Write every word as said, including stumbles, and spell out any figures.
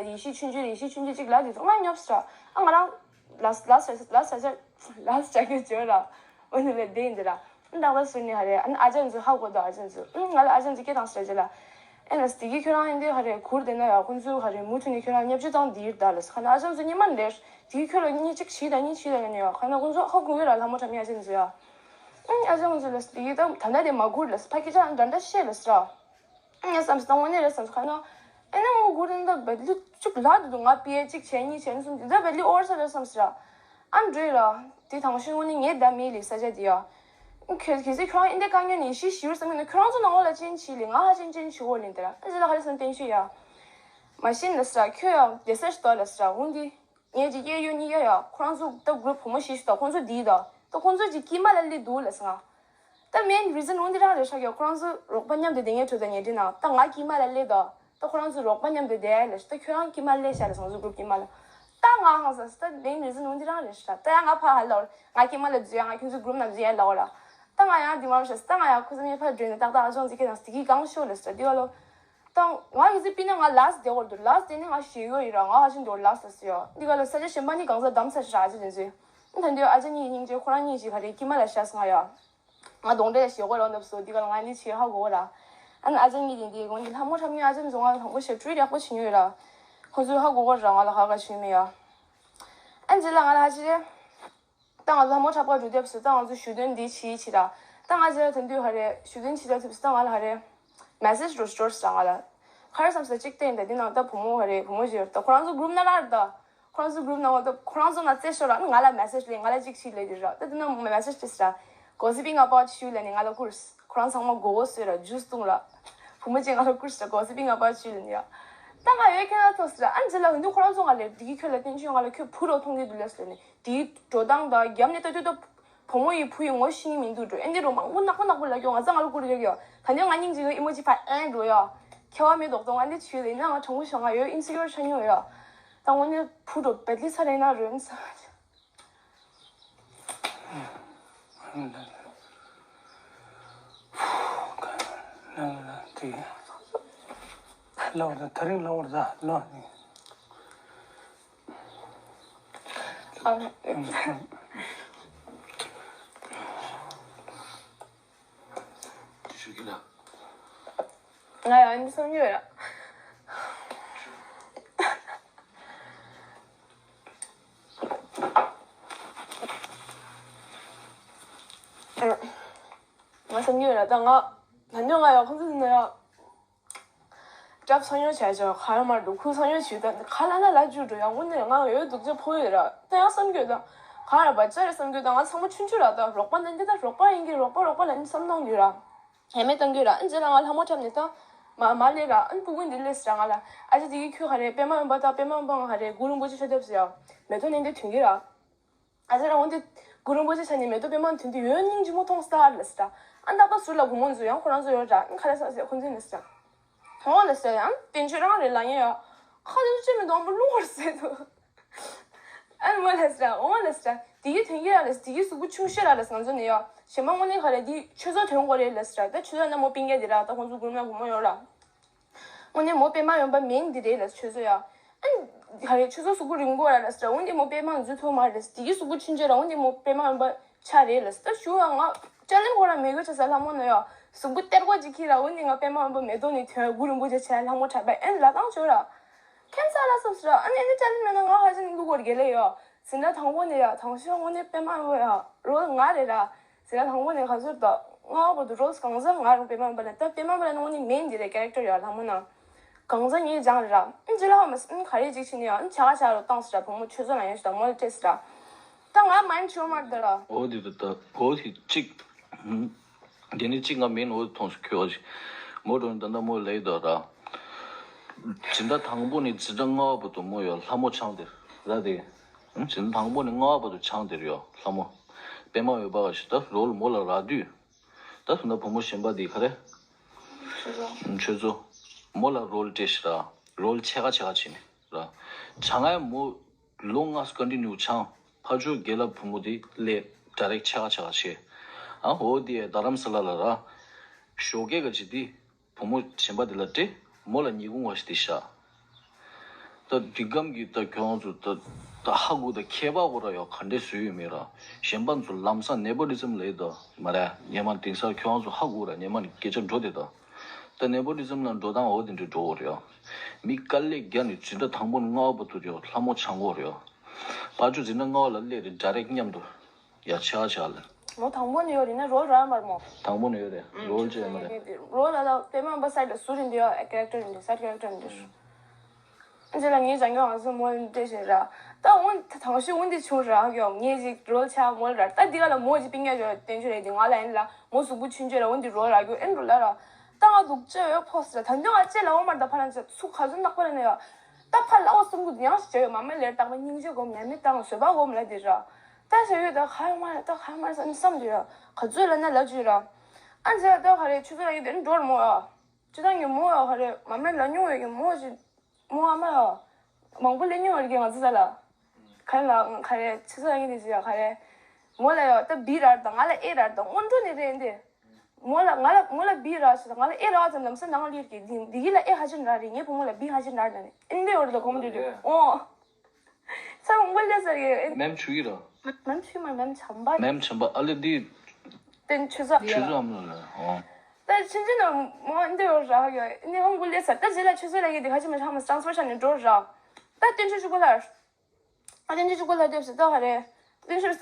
ཡེ་ཤེས་ཆུང་ཆུང་ཡེ་ཤེས་ཆུང་ཆུང་ཅིག་ལབ་དེ་ཚོ་ང་ཉོབ་སྲ། ཨ་ང་རང་ལ་ལ་ལ་ལ་ལ་ལ་ཅག་གི་བརྗོད་ར། འོ་ནི་ལས་བདེ་ཡིན་དེ་ར། ཨ་ནི་ཏག་ཏག་སུ་ནི་ཧ་རེ། ཨ་ནི་ཨ་ཅག་ཚོ་ཧ་གོ་འདུག་ཨ་ཅག་ཚོ། ཨ་ང་ལ་ཨ་ཅག་ཚོ་སྐད་བཏང་སྲ་རྗེས་ལ། ཨེ་ན་དེ་གི་ཁྱོད་རང་ཡིན་དེ་ཧ་རེ་གུར་དེ་ན་ཡ་ཁོང་ཚོ་ཧ་རེ་མུ་མཐུད་ནས་ཁྱོད་རང་བརྙས་བཅོས་བཏང་དེ་ཡིར་ད་ལ་ས་ཁ་ན་ཨ་ཅག་ཚོ་ཉི་མ་ལེར་དེ་གི་ཁྱོད་ལ་གཉིས་གཅིག་བྱིས་དང་གཉིས་བྱིས་དང་ཡོད་ནི་ཡ་ཁ་ན་ཁོང་ཚོ་ཧ་གོ་ཡོད་ར་ལྷ་མོ་ཁྲ་མི་ཨ་ཅག་ཚོ་ཡ། ཨ་ཨ་ཅག་ཁོང་ཚོ་ལ་དེ་གི་ད་ད་ན་དེ་མ་གུར་ལ་ཕ་སྐད་ཆ་འདྲ་འདྲ་བཤད་ལ་སྲ། ངས་བསམ་སྟངས་དངོས་གནས་རེད་བསམ་ཁ་ན། ཨེ་ན་ངོ་གུ་རིན་ད་བེད་ལི་ཅུག་ལ་དུ་ང་པི་ཨེ་གཅིག་བྱས་གཉིས་བྱས་གསུམ་དེ་ད་བེད་ལི་ཨོར་ས་རེད་བསམ་སི་ར། ཨ་འགྲོ་ཡི་ར། དེ་དང་ཤོས་དངོས་གནས་ངས་ད་མི་ལི་ས་ཆ་དེ་ཡ། ཁྱེད་ཁྱེད་ཚོས་ཁྱོད་རང་ཨིན་དེ་དཀའ་ངལ་ནི་ཤི་ཤི་བར་བསམ་ཡོད་ན་ཁྱོད་རང་ཚོ་ནང་ལ་ཅན་ཆི་ལི་ང་ཧ་ཅན་ཅན་ཆི་འོ་ལིན་དེ་ར། ཨ་ཟི་ལ་ཧ་རི་སམ་བསྟན་ཤི་ཡ། མ་ཤིན་ལ་ས་ཁྱོད་ཡ་དེ་ས་ཤི་ཏོ་ལ་ས་འུན་དི། ངས་ཅི་སྐྱེ་ཡོད་གཉིས་ཀ་ཡ་ཁོ་རང་ཚོ་ད་གུ་རུབ་བུ་མོ་ཤི་ཤི་ཏོ་ཁོང་ཚོ་དི་ད་ད་ཁོང་ཚོ་ཅི་ཀྱི་མ་ལ་ལི་དུ་ལ་ས་ང་། ད་མེན་རི་ཛན་འོན་ཏེ་རང་རེད་ཤག་ཡ། ཁོ་རང་ཚོ་རོགས་པ་མཉམ་དུ་བསྡད་མཁན་ཁྲོད་དུ་ཉེ་འབྲེལ་ནང་ད་ང་ཀྱི་མ་ལ་སླེབས་དོ། ད་ཁོ་རང་ཚོ་རོགས་པ་མཉམ་དུ་བསྡད་ལས་ད་ཁྱོད་རང་ཀྱི་མ་སླེབས་ཤག་ལ་སོང་ཚོ་གུ་རུབ་ཀྱི་མ་ལ། ད་ང་ཧང་ས་ད་མེན་རི་ཛན་འོན་ཏེ་རང་རེད་ཤག་ད་ཡང་ང་ཕ་ཧ་ལོར་ང་ཀྱི་མ་ལ་འཛུལ་ཡ་ང་ཁྱོད་ཚོ་གུ་རུབ་ནང་འཛུལ་ཡ་ལ་འོ་ར། ད་ང་ཡང་དེ་མ་རེད་ཤག་ད་ང་ཡང་ཁོ་ཚོ་མི་ཕ་འགྲོས་ནས་ཏག་ཏག་ཨ་ཅོང་ཚིག་ཁྱེད་རང་སི་ཀི་གང་ཤོ་ལ་སི་ད་དེ་བ་ལོ། ད་ང་གི་ཚེ་པི་ན་ང་ལ་སི་དེ་བར་དུ་ལ་སི་དེ་ནི་ང་ཞེ་ཡོ་ཡི་ར་ང་ཧ་ཅང་དེ་བར་ལ་སི་ད་སི་ཡ། འདི་ག་ལ་ས་ཆ་གཞན་པ་ནི་གང་ས་དམ་ས་ཤ་ཨ་ཅེ་དེ་ཚོས། ད་འདི་ཨ་ཅག་གཉིས་སྙིང་རྗེ་ཁོ་རང་གཉིས་ཀྱིས་ག་རེ་ཀྱི་མ་ལ་ཤ་སོང་ང་ཡ། ང་གདོང་འདྲེ་ལ་ཞེ་གོ་ར་འདབ་སོ་འདི་ག་ལ་ང་ནི་ཆེ་ཧ་གོ་ར། ཨ་ནི་ཨ་ཅག་གཉིས་དེ་འདི་དགོན་གྱི་ལྷ་མོ་ཁྲ་མོ་ཨ་ཅག་མི་ཚོ་ང་ལ་དང་པོ་ཞབས་ཁྲུས་ཡག་པོ་བྱེད་ཉོ་ཡོད་ར། ཁོ་ཚོས་ཧ་གོ་གོ་ར་ང་ལ་ཧ་ག་ཞུས་མེད་ཡ། ཨ་ནི་རྗེས་ལ་ང་ལ་ཧ་ཅི་རེད། ད་ང་ཚོ་ལྷ་མོ་འཁྲབ་ཁ་འགྲོ་དུས་སུ་ད་ང་ཚོ་ཞུ་དོན་འདི་བྱིས་བྱིས་ར། ད་ང་ཚོ་དེ་དུས་ཧ་རེ་ཞུ་དོན་བྱིས་ད་དུས་སུ་ད་ང་ལ་ཧ་རེ་མེ་སེ་ཇི་འགྲོ་ཤོར་ས་ང་ལ། ག་རེ་བསམ་ས་གཅིག་བལྟས་ད་འདི་ནང་ད་བུ་མོ་ཧ་རེ་བུ་མོ་ཞིག་ཡོད་ད་ཁོ་རང་ཚོ་གུ་རུབ་ནང་ལ་ར་ད། ཁོ་རང་ཚོ་གུ་རུབ་ནང་ད་ཁོ་རང་ཚོ་ང་རྩེ་ཤོར་ར་ང་ལ་མེ་སེ་ཇི་ལས་ང་ལ་གཅིག་ཤིག་ལས་དེ་ར་ད་འདི་ནང་མེ་སེ་ཇི་དེ་སི་ར། Gossiping about you ལས་ནི་ང་ལ་བསྐུར། ཁོ་རང་ཚང་མ་མགོ་བོ་གསོས་ར་ཇུས་བཏུང་ར། བུ་མོ་ཅིག་ང་ལ་བསྐུར་ས་Gossiping about you ལས་ནི་ཡ། ད་ང་ཡོད་ཁྱེད་རང་ཚོ་ཟེར་ཨ་ནི་ཟེར་ལ་འདི་ཁོ་རང་ཚོ་ང་ལས་འདི་གི་ཁྱོད་ལ་བསྟན་ཆོས་ང་ལ་ཁྱོད་བུ་རོ་མཐོང་གི་འདུག་ལས་ཟེར་ནས་དེའི་འགྲོ་སྟངས་དང་རྒྱབ་ནས་ལྟ་དུས་ད་བུ་མོ་ཡི་བུ་ཡི་ངོ་ཤེས་ནི་མི་འདུག་འགྲོ་ཨེ་འདི་རོ་མང་པོ་ནག་པོ་ནག་པོ་ལ་སྐྱོ་ང་ཚ་ང་ལ་བསྐུར་ཡོད་ཡོད་ད་ནི་ང་སྙིང་རྗེ་ཡོད་ཨི་མོ་ཅི་ཕ་ཨེ་འགྲོ་ཡ། ཁྱེད་བ་མེད་དོག་དོག་ང་འདི་ཆུ་ཡོད་ཡིན་ན་ང་གྲང་མོ་ཤོག་ང་ཡོད་ཨིན་སི་ཀིའོར་ཆ་ཉོ་ཡ། ད་ངོ་ནི་བུ་འགྲོ་བེད་ལི་ཚ་རེ་ན་རོན་ཚ། ལོ་ད་ཐ་རིང་ལོ་ད་ལོ། ཨ། ཨ། ཨ། ཞུ་གི་ལ། ང་ཡང་འདི་བསམ་རྒྱུ་ཡོད་ར། ང་བསམ་རྒྱུ་ཡོད་ར་ད་ང་ད་ཉོ་ང་ཡང་ཁོང་ཚོ་འདི་ན་ཡང་སྐྲ་བསང་ཉོ་བྱས་ཅིང་ཁ་ཡོ་མར་འདུག་ཁུ་བསང་ཉོ་བྱས་ད་ཁ་ལ་ན་ལ་རྒྱུ་འགྲོ་ཡང་དངོས་གནས་ང་ཡོད་སྡུག་ཅག་ཕོ་ཡོད་ར་ད་ཡང་བསམ་རྒྱུ་ཡོད་ད་ག་ར་བ་ཅ་རེ་བསམ་རྒྱུ་ད་ང་ཚང་མ་ཆུང་ཆུང་ར་ད་རོགས་པ་ན་འདི་ད་རོགས་པ་ཡིན་གི་རོགས་པ་རོགས་པ་ལ་ནི་བསམ་སྟངས་ཡོད་ར། ཧེ་མེད་གཏོང་རྒྱུ་ར་ཨན་རྗེས་ལ་ང་ལྷ་མོ་འཁྲབ་ནས་ད། མ་མ་ལས་ར་ཨན་སྤུ་གུ་འདི་ལས་ར་ང་ལ་ཨ་ཅེ་དེ་གི་ཁྱོད་ག་རེ་པད་མ་འོན་པ་ད་པད་མ་འོན་པ་ང་ག་རེ་གུ་རུ་འབུ་ཅི་ཤ་རྒྱབ་ཟེར་ཡ། མེ་ཏོག་ནས་འདི་ཐོན་གི་ར། ཨ་ཅེ་ར་འོན་ཏེ་གུ་རུ་འབུ་ཅི་ཤ་ནས་མེ་ཏོག་པད་མ་ཐོན་དུས་ཡོད་སྙིང་རྗེ་མོ་མཐོང་སྟ་ལས་ར། ཨན་ད་པ་ཟུར་ལ་བུ་མོ་འཛུལ་ཡང་ཁོ་རང་ཚོ་ཡོད་ར་ཨན་ག་རེ་ས་ཟེར་ཁོ་འཛིན་ལས་ར། ཧོ་ལ་ཟེར་ཡང་བསྟན་བཅོས་རང་རེད་ལ་ཡིན་ཡ། ཁ་དེ་ཚོ་བཅད་མི་འདུག་ཨ་མ་རླུང་བར་ཟེར་འདུག་ཨ་མ་ལ་ཟེར་ཨོ་ལ་ཟེར་དེ་གི་དོན་གྱི་ར་ལ་དེ་གི་གཟུགས་པོ་ཆུང་ཤོས་ར་ལ་ང་ཚོ་ནས་ཡ་ཞེ་མ་དངོས་གནས་ག་རེ་དེ་ཆོས་ཚོགས་དོན་གོ་རེད་ལ་ཟེར་ད་ཆོས་ཚོགས་ན་མོ་པིང་ག་དེ་ར་ད་ཁོང་ཚོ་གུར་མ་གུར་མ་ཡོད་ར། དངོས་གནས་མོ་པད་མ་ཡོང་པ་མིན་འདི་རེད་ལ་ཆོས་ཚོགས་ཡ། ཨ་ག་རེ་ཆོས་ཚོགས་གཟུགས་པོ་རིང་པོ་ར་ལ་ཟེར་འོན་ཏེ་མོ་པད་མ་འཛུལ་ཐུབ་མ་རེད་དེ་གི་གཟུགས་པོ་ཆུང་ཆོས་ར་འོན་ཏེ་མོ་པད་མ་ཡོང་པ། ཆ་རེད་ལ་ད་ཞུ་བ་ང་ཅ་ལེན་གོ་ར་མེད་གོ་ཆ་ས་ལྷ་མོ་ན་ཡ་གཟུགས་པོ་སྟེར་གོ་ཅིག་ཁྱི་ར་འོ་ནི་ང་པད་མ་འོན་པ་མེ་ཏོག་ནི་དོན་གུ་རུ་འབུ་ཅ་ཆ་ལྷ་མོ་གྲགས་པ་ཨེན་ལ་བཏང་ཆོག་ར། ཁྱེད་ས་ལ་སོང་ཟེར་ཨ་ནི་ཨ་ནི་ཅ་ལེན་མེད་ན་ང་ཧ་ཅང་ལུག་གོར་གེ་ལེ་ཡ། ཟིན་ན་དང་པོ་ནི་ཡ་དང་ཤོས་འོ་ནི་པད་མ་འོན་ཡ་རོལ་ང་རེད་ར། ཟིན་ན་དང་པོ་ནི་ག་ཟུར་ད་ང་བོ་དུ་རོལ་གང་ཟ་ང་རང་པད་མ་འོན་པ་ལ་ད་པད་མ་འོན་པ་ལ་ནི་འོ་ནི་མེན་འདི་རེད་ཀེ་རེག་ཊར་ཡ་ལྷ་མོ་ན། གང་ཟག་ངའི་སྦྱངས་རེད་ར། ཨ་ཅི་ལ་ཧ་མ་སི་ཨ་ག་རེ་ཅིག་ཕྱིན་ནས་ཨ་ཆ་ག་ཆ་རོ་བཏང་སི་ར་བུ་མོ་ཆོས་ཚོགས་ལ་ཡོད་ཤི་ད་མོ་ལ་སྤྲད་སི་ར། ད་ང་མ་ཡིན་ཆོས་མ་རེད་ད་ར། འོ་དེ་ད་ད་འོ་དེ་གཅིག་དེ་ནི་གཅིག་ང་མིན་འོ་དེ་མཐོང་སི་ཁྱོད་ཨ་ཅི་མོ་འགྲོ་ནི་ད་ད་མོ་ལ་ཡི་ད་ར། སྦྱིན་བདག་དང་པོ་ནི་སྦྱིན་བདག་ལྔ་བ་བར་དུ་མོ་ཡོད་ལྷ་མོ་ཆང་དེར་ར་དེ། སྦྱིན་བདག་དང་པོ་ནི་ལྔ་བ་བར་དུ་ཆང་དེར་ཡོད་ལྷ་མོ། པད་མ་འོན་པ་ག་ཤི་ད་རོལ་མོ་ལ་ར་དུས། ད་དུ་ན་བུ་མོ་གཞན་པ་འདི་ག་རེ། ཆོས་ཚོགས། མོ་ལ་རོལ་སྤྲད་ཤི་ར། རོལ་ཕྱེད་ཀ་ཕྱེད་ཀ་བྱེད་ནི་ར། བྱ་ངའི་མོ་ལོ་ལྔ་སུ་ཀོན་ཊི་ནིའུ་ཆང་ཕར་ཕྱོགས་རྒན་ལགས་བུ་མོ་འདི་སླེབས་ཌའི་རེག་ཕྱེད་ཀ་ཕྱེད་ཀ་བྱེད། ཨ་འོ་འདི་རྡ་རམ་ས་ལ་ལ་ར། ཞོགས་ཀས་ག་ཅི་འདི་བུ་མོ་གཞན་པ་འདི་ལ་སྤྲད་མོ་ལ་ཉི་གུང་བ་ཞིག་འདི་བཞག་ད་འདི་གམ་གྱི་ད་ཁྱོད་རང་ཚོ་ད་ད་ཧ་གོ། ད་ཁྱད་པར་གོ་ར་ཡོད་ག་འདྲས་བཟོས་ཡོད་མེད་ར། གཞན་པ་ཚོ་ལམ་སང་ནེ་པོ་ཊི་ཛིམ་ལས་ད་མ་རེད། ཉེ་མ་དེང་སང་ཁྱོད་རང་ཚོ་ཧ་གོ་ར། ཉེ་མ་ནི་སྐད་ཆ་འགྲོ་དེ་ད། ད་ནེ་པོ་ཊི་ཛིམ་ལ་འགྲོ་སྟངས་འོ་དེ་འདྲས་འགྲོ་གོ་ར་ཡོད། མི་དཀའ་ལས་རྒྱག་ནས་འཛིན་གྲྭ་དང་པོ་ནས་ལྔ་པ་བར་དུ་ཡོད་ལྷ་མོ་སྦྱང་གོ་ར་ཡོད། ཕར་ཕྱོགས་འཛིན་གྲྭ་ལྔ་པ་ལ་སླེབས་རེད། ཌའི་རེག་མཉམ་དུ་ཡ་ཆ་ཆ་ལ། ལོ་དང་པོ་ནས་ཡོད་རེད་ན་རོལ་རག་མར་མོ། དང་པོ་ནས་ཡོད་རེད། རོལ་བྱས་མ་རེད། རོལ་ལ་ལ་པད་མ་འབའ་སའི་ལ་ཟུར་རིན་འདི་ཡ་ཀེ་རེག་ཊར་རིན་འདི་སའི་ཀེ་རེག་ཊར་རིན་འདི། ཨ་ཅེ་ལ་ངའི་སྦྱང་གི་ཨང་སུ་མོ་འདྲེ་ཞེ་ར། ད་འོན་ད་དང་ཤི་འོན་འདི་ཆུང་ར་གི་ངའི་ཅིག་རོལ་ཆ་མོལ་ར། ད་འདི་ག་ལ་མོ་ཅིག་པིང་ཡ་ཅོ་བསྟན་ཆོས་རེད། འདི་ང་ལ་ཡིན་ལ་མོ་གཟུགས་པོ་ཆུན་ཆོས་ར། འོན་འདི་རོལ་ར་གི་ཨེན་རོ་ལ་ར། ད་ང་སྡུག་ཅེ་ཡོད་ཕོ་སི་ར། ད་འདི་ང་ཅེ་ལ་འོ་མར་ད་ཕ་ལ་ཅེ་ཚུགས་ག་ཚོད་ནག་པ་ར་ནས་ཡ། ད་ཕ་ལ་འོ་སུམ་གུ་ཡང་ཞིག་ཅེ་ཡོད་མ་མེད་ལེར་བཏགས་པ་སྙིང་རྗེ་སྒོམ་ཉམས་མེད་བཏང་བཟོད་པ་སྒོམ་ལ་འདི་ར། ད་ཞེ་ཡོད་ད་ག་ཡོད་མ་ར། ད་ག་ཡོད་མ་ར་ས་ནི་བསམ་འདི་ཡ་ག་ཚོད་ལ་ན་ལ་ཅི་ར། ཨ་ཅེ་ད་ག་རེ་ཆུ་ཚོད་ལ་ཡིན་དེ་འགྲོ་ར་མོ་ཡ། ཅི་ད་ངའི་མོ་ཡ་ག་རེ་མ་མེད་ལ་ཉུང་བའི་གི་མོ་ཅི། མོ་ཨ་མ་ཡ། མང་པོ་ལས་ཉུང་བར་གྱི་ང་ཚོ་ད་ལ། ག་རེ་ལ་ག་རེ་ཆུ་ཚོད་ཡིན་དེ་ཅི་ཡ་ག་རེ། མོ་ལ་ཡ་ད་བི་རར་དང་ང་ལ་ཨེ་རར་དང་སྔོན་འགྲོ་ནས་རེད་འདི། མོ་ལ་ང་ལ་མོ་ལ་བི་ར་ཞིག་དང་ང་ལ་ཨེ་ར་ཙམ་ལམ་སང་ནང་ལིར་གི་འདི་འདི་གི་ལ་ཨེ་ཧ་ཅིན་ར་རེད། ངའི་བུ་མོ་ལ་བི་ཧ་ཅིན་ར་རེད། ཨིན་དེ་འོར་ད་གོམ་དུ་དུ་ཨོ། ས་མོ་ལ་ས་རེད། མེམ་ཆུ་ཡི་ར། མེམ་ཆུ་མ་མེམ་ཆམ་པ། མེམ་ཆམ་པ་ཨ་ལེ་འདི། ཏན་ཆུ་ཚོད། ཆུ་ཚོད་ཨམ་ལ་ལ་ཨོ། ད་ཕྱིན་ཆད་ནས་མོ་འདི་འོར་ར་ཡོད་ནི་ཧོང་གུ་ལེ་ས་ད་ཟེ་ལ་ཆུ་ཚོད་ལ་ཡི་དེ་ཧ་ཅིན་མ་ཧ་མ་ཊྲན་སི་ཕར་ཤན་ནས་འགྲོ་ར། ད་ཏན་ཆུ་ཆུ་གོ་ལ། ཨ་ཏན་ཆུ་ཆུ་གོ་ལ་སྡེབ་སི་ད་ག་རེ། ཏན་ཆུ་